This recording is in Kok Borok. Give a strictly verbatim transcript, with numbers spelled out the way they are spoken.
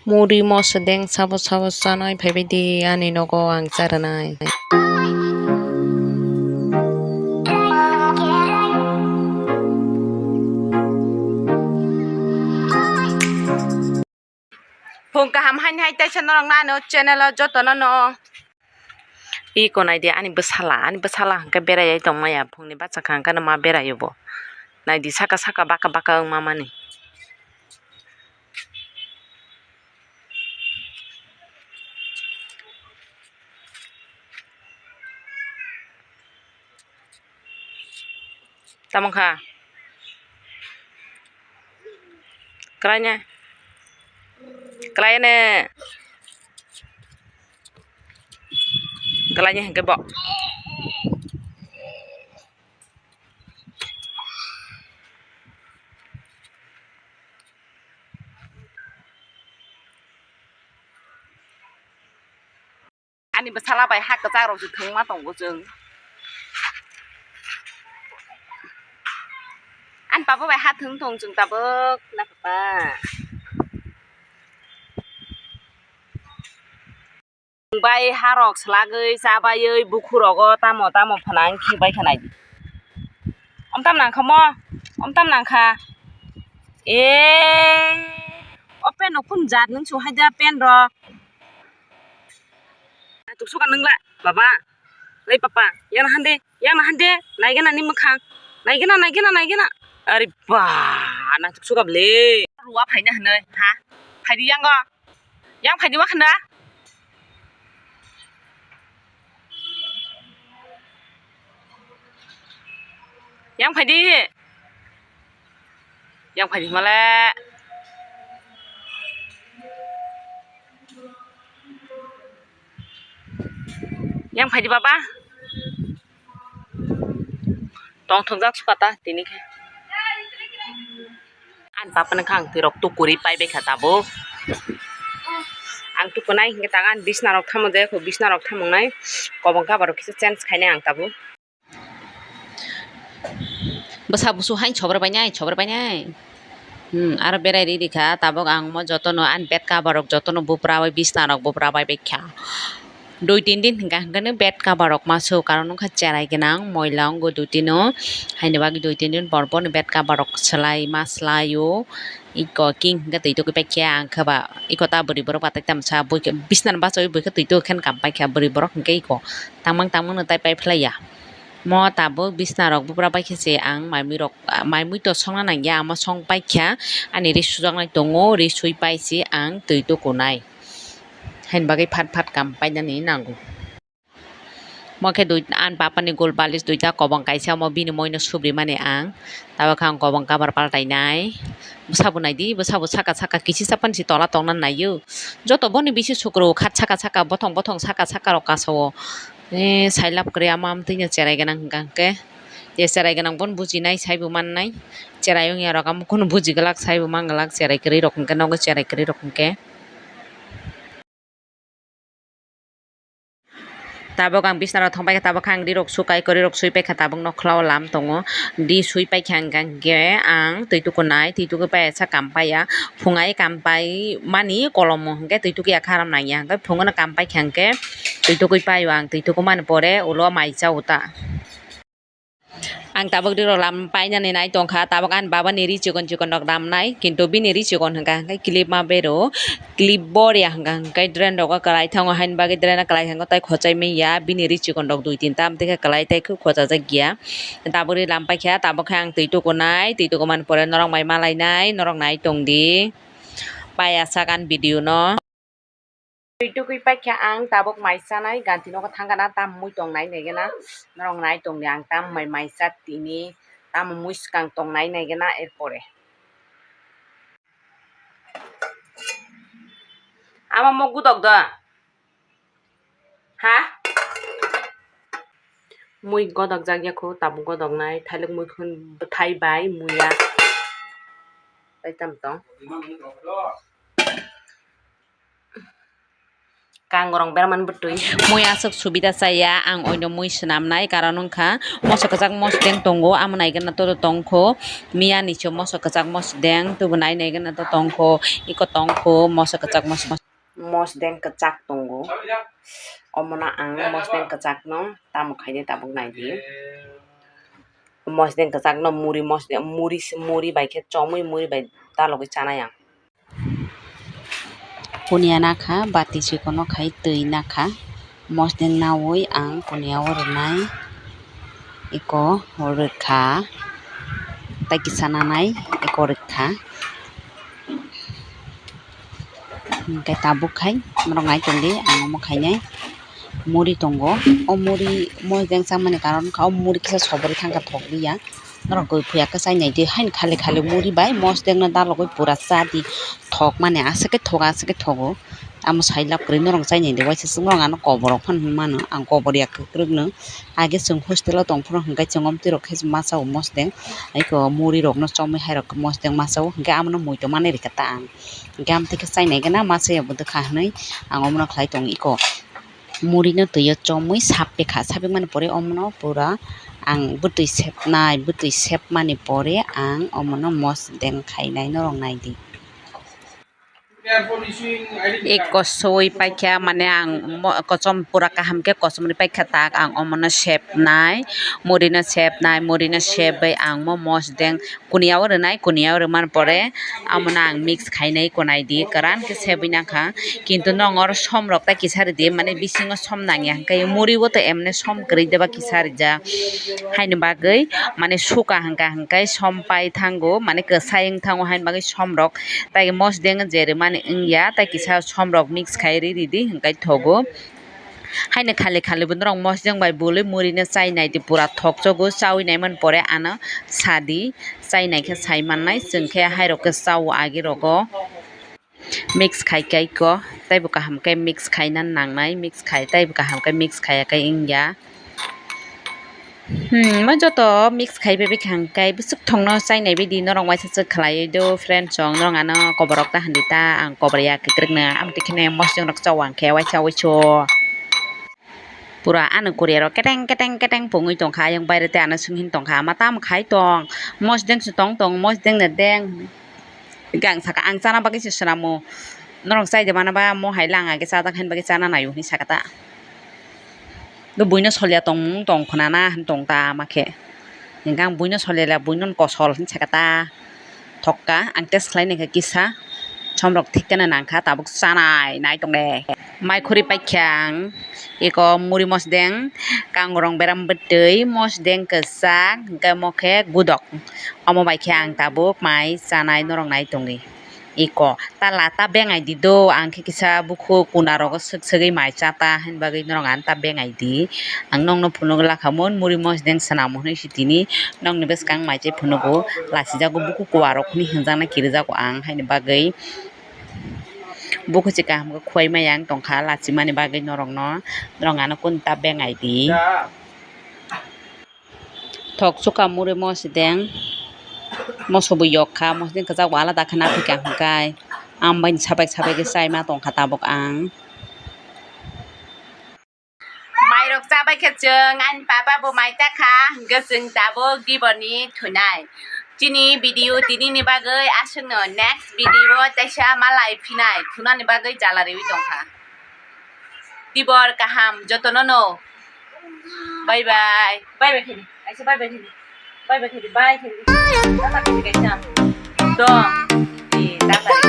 Muri moso deng sabo sabo chanai phaibai di ani nogo, ang charwnai. Phung kaham haini hai teisa norok nano channel o jotono no. Iko naidi ani bwsala, ani bwsala hwnkhe beraiya tongmaya, phungni bachakha hwnkhe no ma beraio bo. Naidi saka saka baka baka wngma mani. Tamo kha? Kwlaina? Kwlaine? Kwlaina hwnkhe bo? Ani bwsala bai ha kwchak rok se thwngma tongo chwng. Ani baba bai ha thwng tong chwng tabuk na papa. Bai ha rok swlagwi chabaiwi bukhu rogo tamo tamo phana wngkhi bai kha naidi. Omtam nangkha mo, omtam nangkha. E, o pen rok kunu jat nung su hai da pen rok. Tuk suka nung la, baba. Lai papa, yang hande, yang hande, naigena ni mwkhang. Naigena, naigena, naigena. Ari ba, na tuk suka ble. Ruwa phaina hwnwi, ha? Phaidi yango. Yang phaidi wa khanda. Yang phaidi. Yang phaidi male. Yang phaidi baba. Tongthokjak sukata tini khe. Ani bapani khe ang twirok tukuri paibai kha tabuk. Ang tukunai hinkhe tago ani bisna rok thamo de, bisna rok thamung nai kobong cover rok kisa change khainai ang tabuk. Bwsa busu hai sobra bainai, sobra bainai. Hmm, aro berai ri rikha tabuk ang mo jotono ani bed cover rok jotono bupra bai bisna rok bupra bai baikha. Dui tin din hingka hingkhe no bed cover rok ma su, karon wngkha cherai gwnang moila wngo dui tin o, haini bagwi dui tin din por por no bed cover rok swlai ma swlai o. Iko king hingke twi tugui paikha ang khe ba iko ta bwrwi borok batai tamsa buikhe bisnani bachaui buikhe twi tugui khe kam paikha bwrwi borok hingke iko tangmang tangmang no tai pai phlaiya. Mo tabuk bisna rok bupra paikhe se ang mai mui rok, mai mui to songna nangya, omo song paikha ani ri sujaknai tongo, ri sui pai se ang twi tukunai. Haini bagwi phat phat kam painani nango. Mo khe dui, ani bapani gul balis duita kobong kaisa, omo bini moino subrimani ang. Tabuk khe ang kobong cover paltainai. Bwsabo naidi, bwsabo saka saka kichi chapani si tola tongna naio. Joto boni bisi sukro khat saka saka, bothong bothong saka saka rok kasao. E, sailab kwrwi ama amtwino cherai gwnang hwnkha hwnkhe. Je cherai gwnang bono bujinai, saibo mannai. Cherai wngya rok amo kheno buji glak, saibo man glak, cherai kwrwi rok hwnkhe nogo cherai kwrwi rok hwnkhe. Tabuk ang bisna rok thang paikha, tabuk khe ang ri rok sukai kwrwi rok sui paikha, tabuk nokhla o lam tongo, ri sui paikha hwnkha hwnkhe ang twi tukunai, twi tukui paisa kam paiya, phungai kam pai mani kolomo hwnkhe twi tukuya khe aram nangya, hwnkhe phungono kam paikha hwnkhe twi tukui paio ang, twi tukumani pore ulo mai chao ta. Ang tabuk riro lam painani nai tongkha, tabuk ani babani ri chikon chikon rok ramnai, kintu bini ri chikon hwnkha hwnkhe clip ma bero, clip boria hwnkha hwnkhe drain rogo kwlai thango, haini bagwi draino kwlai thango tei khochai manya, bini ri chikon rok dui tinta amtwi khe kwlai tei khwchajak ya. Tabuk ri lam paikha, tabuk khe ang twi tukunai, twi tukumani pore norok mai malainai, norok nai tongdi. Pai asak ani video no. Twi tukui paikha ang tabuk mai chanai, ganti nogo thangkana tam mui tongnai naigena, norok nai tongdi ang tam mai mai chat tini, tam mui swkang tongnai naigena, erpore. Ama mo gudok da? Ha? Mui godok jak ya kho, tabuk godok nai, thailok mui khun bwthai bai muya. Tai tam tong. Kangrong berman bwtwi. Mui aswk subida chaya, ang oino mui swnamnai, karon wngkha moso kwchak mosdeng tongo, amo naigwna todo tongkho. Miyani se moso kwchak mosdeng, tubunai naigwna to tongkho, iko tongkho moso kwchak mos-, mosdeng kwchak tongo. Omono ang mosdeng kwchakno tamo khainai tabuk naidi. Mosdeng kwchakno muri mosdeng, muri se, muri bai khe chomwi, muri bai dalogwi chanai ang. Kuniya nakha, bati chikono khai twi nakha. Mosdeng naui ang kuniya o rwnai. Iko rwkha. Tai kisa nanai, iko rwkha. Hwnkhe tabuk khai, norok nai tongdi, ang omo khainai. Muri tongo, o muri mosdeng chamani karon wngkha, o muri kisa sobrwi thangkha, thokliya. Norok goi phuya khe chainai di, haini khali khali muri bai mosdengno dalogwi pura cha di, thokmani aswk khe thogo, aswk khe thogo. Amo sai lab kwrwi norok chainai di, waisa chwng norok ano koborok phano hwnwi mano, ang kobor ya kwkrwkno. Age chwng hostel o tong phuru hwnkhe chwng omtwi rok khe ma chao mosdeng, eko muri rokno chomwi hai rok mosdeng ma chao, hwnkhe amono muitu manwi rwkha ta ang. Hwnkhe amtwi khe chainai gana ma chaya bo dwkha hwnwi ang omono khlai tongo eko. Murino twi o chomwi sapikha, sapikmani pore omono pura ang bwtwi sepnai, bwtwi sepmani pore ang omono mosdeng khainai, norok naidi. Eko soi paikha, mane ang mo-, kosom pura kaham khe kosom ri paikha tak, ang omono sepnai, murino sepnai, murino sepbai ang mo mosdeng kuniya o rwnai, kuniya o rwmani pore amono ang mix khainai, eko naidi kwran khe sebwi nangkha, kintu nong oro som rok tai kisa ridi, mane bisingo som nangya hwnkhe muri o to emne som kwrwi deba kisa rijak, haini bagwi mane suka hwnkha hwnkhe som pai thango, mane kwsai wng thango, haini bagwi som rok tai mosdeng je rwmani wngya, tai kisa som rok mix khai ri ridi hwnkhe thogo. Haino khali khali bo norok mosdeng bai bului muri no chai nai di, pura thokjogo, chaui naimani pore ano sadi, chai nai khe sai mannai, chwng khe hairok khe chao agi rogo. Mix khai khe iko, teibo kaham khe mix khaina nangnai, mix khai, teibo kaham khe mix khaiya khe wngya. Hmm, mo joto mix khai bai bikha hwnkhe bwswk thongno chainai bidi norok waisa swk khlaiwi do friends rok, norok ano koborok ta hwnwi ta, ang kobor ya kwkrwkno, amtwi kheno mosdeng rok chao ang khe waisa waiso. Pura ano Korea rok keteng keteng keteng pungwi tongkha, ayang baire tei ano simi hin tongkha, ama tamo khai tong, mosdeng se tong tong, mosdeng no deng. Hwnkhe ang sakha, ang chana bagwi se swnamo. Norok chai de mano ba, mo hai lang age cha dak hain bagwi chana naio hinwi sakha ta. Do buino solya tongmung tong khna na hin tong ta ama khe. Hwnkhe ang buino solya le buino kosol hin sakha ta. Thokka ang test khlai naikha kisa. Somrok thik khe nangkha, tabuk chanai nai tong de. Mai khuri paikha ang. Eko muri mosdeng, kangrong beram bwtwi, mosdeng kwchak, hwnkhe mo khe gudok. Omo bai khe ang tabuk mai chanai norok nai tongwi. Eko ta la ta bengai di do, ang khe kisa bukhuk kuna rogo swk swgwi mai cha ta, haini bagwi norok ang ta bengai di. Ang nokno phunuk lakha mun muri mosdeng swnamo hinwi si tini nokni bwskang mai chai phunugo, lasijago bukhuk kuwa rok hinwi hwnjaknai kirijago ang, haini bagwi. Bukhuk se kaham khe khuwai maya wng tongkha lachimani bagwi norokno, norok ano kunu ta bengai di. Thok chuka muri mosdeng, moso bo yok kha, mosdeng kwchak bo alada khe naphikha hwnkhe, ang bai sabai sabai khe chai ma tongkha tabuk ang. Mairok chabai khe chwng ani papa bo mai ta kha, hwnkhe chwng tabuk dibor ni thunai. Chini video tini ni bagwi aswk no, next video o teisa malai phinai thunani bagwi jala riwi tongkha. Dibor kaham jotono no. Bye bye. Bye bye khaidi. Aisa bye bye khaidi. Bye bye khaidi. Bye khaidi. Tata khaidi kaisa. Dong. Di tata.